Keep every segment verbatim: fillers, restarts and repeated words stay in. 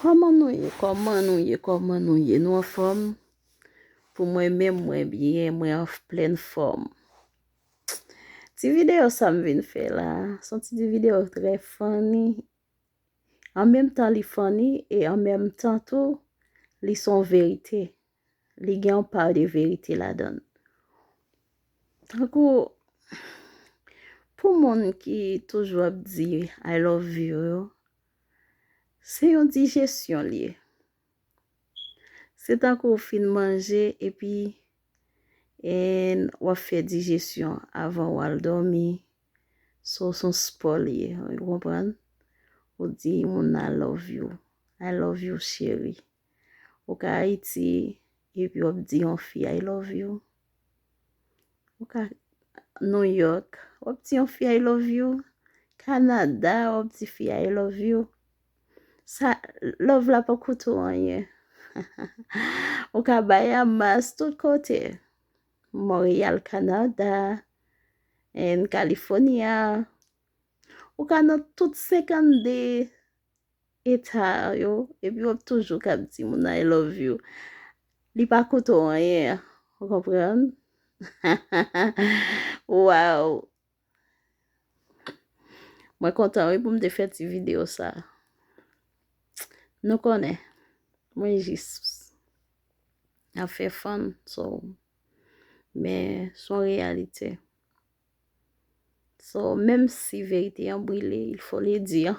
Kòman nou ye? Kòman nou ye? Kòman nou ye? Nou anfòm? Pou mwen menm, mwen byen, mwen an plèn fòm. Ti videyo sa m vin fè la, se yon ti videyo trè funny. An menm tan li funny e an menm tan tou, li se yon verite. Li gen yon pa de verite ladan l. Tankou, pou moun ki toujou ap di I love you yo, se yon dijesyon li ye. Se tankou w fin manje epi, en, w ap fè dijesyon avan w al dòmi. So, se yon spò li ye, ou konprann? Ou di moun I love you. I love you, cheri. Ou ka Ayiti, epi w ap di yon fi I love you. Ou ka New York, w ap di yon fi I love you. Kanada, w ap di fi I love you. Sa, love la pa koute w anyen. Ou ka Bahamas, tout kote. Montréal, Kanada, and California. Ou ka nan tout senkannde eta yo, epi w ap toujou k ap di moun I love you. Li pa koute w anyen, ou konprann? Wow! Mwen kontan wi pou m te fè ti videyo sa. Nou konnen, mwen jis ap fè fun, so, men se yon reyalite. So, menm si verite an brile, il faut le dire.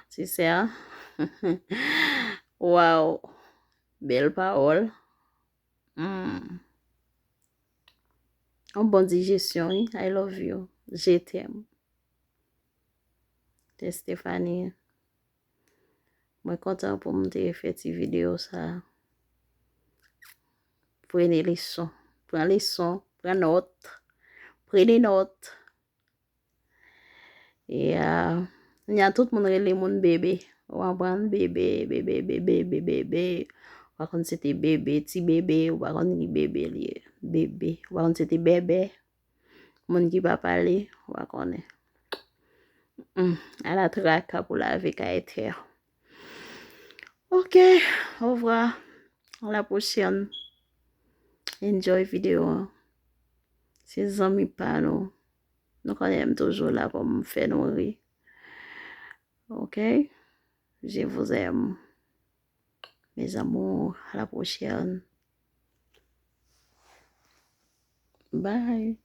Se sa. Wow! Bèl pawòl. Hmm. Yon bon dijesyon, wi. I love you. Je t'aime. Se Stephanie. Mwen kontan pou m te fè ti videyo sa. Prenez leson. Pran leson. Pran nòt. Prenez nòt. Yeah. Nya tout moun rele moun bebe. Ou konprann? Bebe, bebe, bebe, bebe, bebe. Ou pa konn se te bebe, ti bebe, ou pa konn ki bebe li ye. Bebe. Ou pa konn se te bèbè. Moun ki pa pale, ou pa konnen. Hmm, ala traka pou lave kay tè. Ok, au revoir. À la prochaine. Enjoy videyo an. Se zanmi pa nou. Nou konnen m toujou la pou m fè nou ri. Ok? Je vous aime. Mes amours, à la prochaine. Bye.